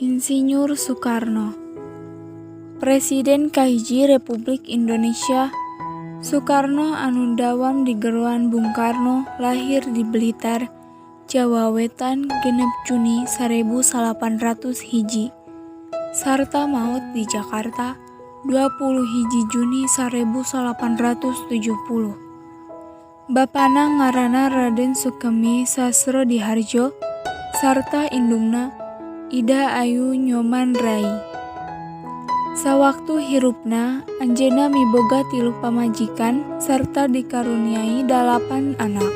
Insinyur Soekarno, Presiden kahiji Republik Indonesia. Soekarno anu dawam digeroan Bung Karno lahir di Blitar, Jawa Wetan, 6 Juni 1901 sarta maot di Jakarta 21 Juni 1970. Bapana ngaranna Raden Soekemi Sastroadiharjo sarta indungna Ida Ayu Nyoman Rai. Sawaktu hirupna anjeunna miboga tilu pamajikan sarta dikaruniai dalapan anak.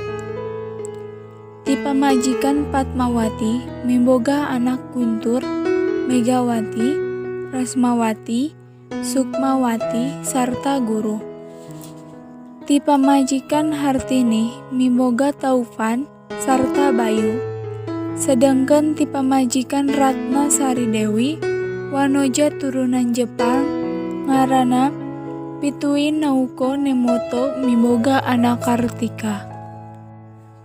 Ti pamajikan Fatmawati miboga anak Guntur, Megawati, Rachmawati, Sukmawati sarta Guruh. Ti pamajikan Hartini miboga Taufan sarta Bayu. Sedengkeun ti pamajikan Ratna Sari Dewi, wanoja turunan Jepang ngaranna Pituin Naoko Nemoto, miboga anak Kartika.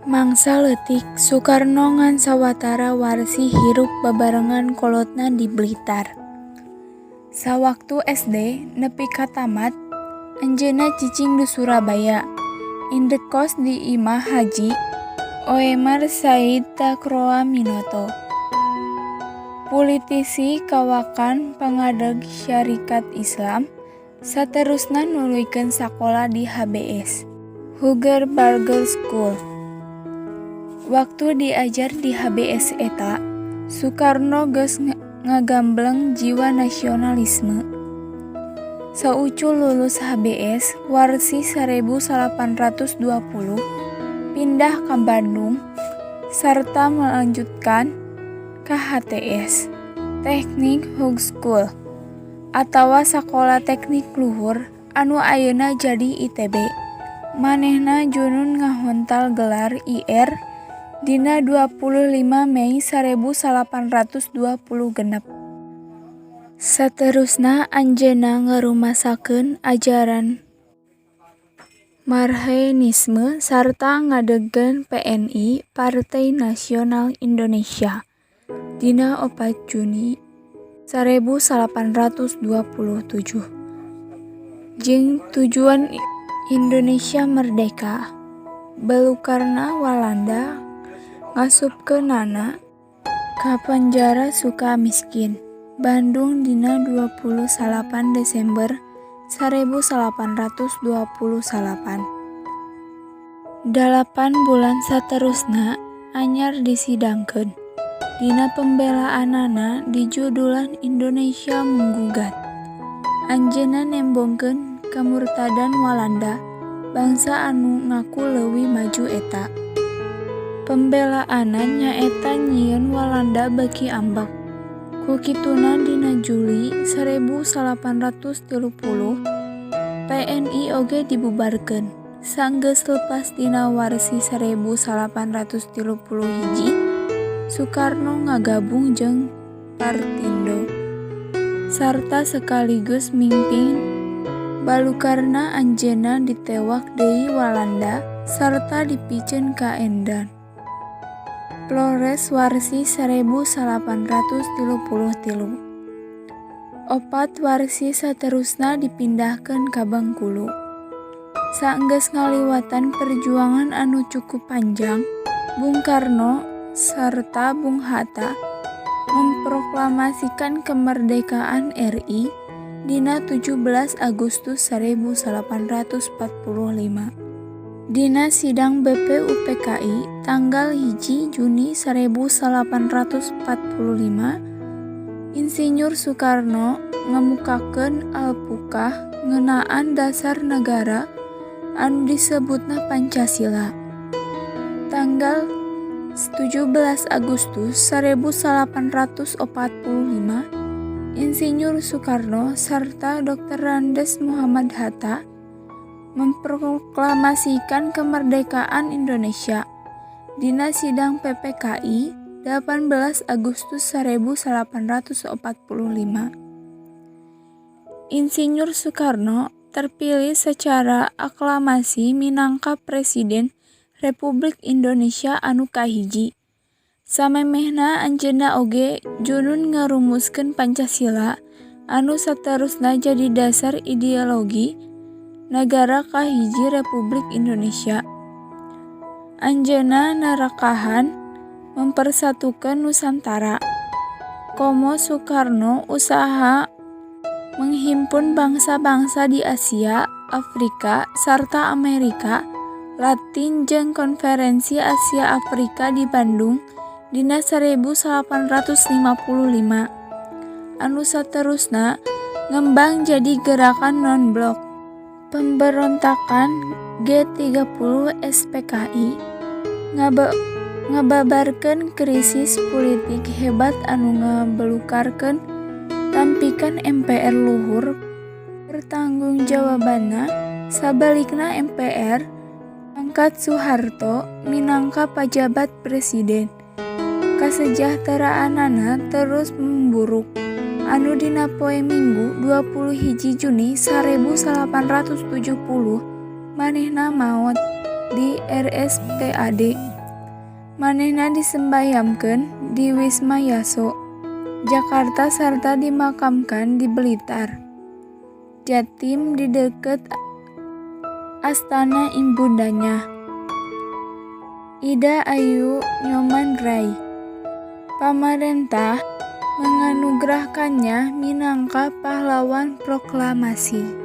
Mangsa leutik Soekarno ngan sawatara warsi hirup babarengan kolotna di Blitar. Sawaktu SD nepi ka tamat, anjeunna cicing di Surabaya, indekos di imah Haji Oemar Said Tjokroaminoto, pulitisi kawakan pangadeg Syarikat Islam, saterusna nuluykeun sakola di HBS, Huger Burger School. Waktu diajar di HBS eta, Soekarno geus ngagambleng jiwa nasionalisme. Saucul lulus HBS warsi 1920 pindah ka Bandung sarta melanjutkan ka HTS, Technische Hogeschool, atawa Sakola Teknik Luhur anu ayeuna jadi ITB. Manehna junun ngahontal gelar Ir. Dina 25 Mei 1926. Saterusna anjeunna ngarumasakeun ajaran Marhaenisme sarta ngadegkeun PNI, Partai Nasional Indonesia, dina 4 Juni 1927 jeung tujuan Indonesia merdeka. Balukarna Walanda ngasupkeunana ka Panjara Sukamiskin, Bandung, dina 29 Desember 1929. 8 bulan saterusna anyar disidangkeun. Dina pembelaanana dijudulan Indonesia Menggugat, anjeunna nembongkeun kamurtadan Walanda, bangsa anu ngaku leuwih maju eta. Pembelaanana nyaeta nyieun Walanda beuki ambek. Ku kituna dina Juli 1930 PNI oge dibubarkeun. Sanggeus lepas dina warsi 1931, Soekarno ngagabung jeung Partindo sarta sekaligus mingpin. Balukarna anjeunna ditewak deui Walanda sarta dipiceun ka Endan, Flores, warsi 1933. 4 warsi saterusna dipindahkeun ka Bengkulu. Sanggeus ngaliwatan perjuangan anu cukup panjang, Bung Karno sarta Bung Hatta memproklamasikan kemerdekaan RI dina 17 Agustus 1945. Dina sidang BPUPKI tanggal 1 Juni 1945, Insinyur Soekarno ngamukakeun alpukah ngeunaan dasar nagara anu disebutna Pancasila. Tanggal 17 Agustus 1945, Insinyur Soekarno sarta Drs. Mohammad Hatta memproklamasikan kemerdekaan Indonesia dina sidang PPKI 18 Agustus 1945. Insinyur Soekarno terpilih secara aklamasi minangka Presiden Republik Indonesia anu kahiji. Samemehna anjeunna oge junun ngarumuskeun Pancasila anu saterusna jadi dasar ideologi nagara kahiji Republik Indonesia. Anjeunna narakahan mempersatukeun Nusantara. Komo Soekarno usaha menghimpun bangsa-bangsa di Asia, Afrika, sarta Amerika Latin jeung Konferensi Asia Afrika di Bandung dina 1955 anu saterusna ngembang jadi Gerakan Non-Blok. Pemberontakan G30 SPKI ngababarkeun krisis pulitik hebat anu ngabelukarkeun tampikan MPR luhur pertanggungjawabanna. Sabalikna, MPR ngangkat Soeharto minangka pajabat presiden. Kasejahteraanana terus memburuk anu dina poe Minggu 21 Juni 1970 manehna maot di RSPAD. Manehna disembayamkeun di Wisma Yaso, Jakarta sarta dimakamkan di Blitar, Jatim di deukeut astana ibundanya, Ida Ayu Nyoman Rai. Pamarentah menganugerahkannya minangka Pahlawan Proklamasi.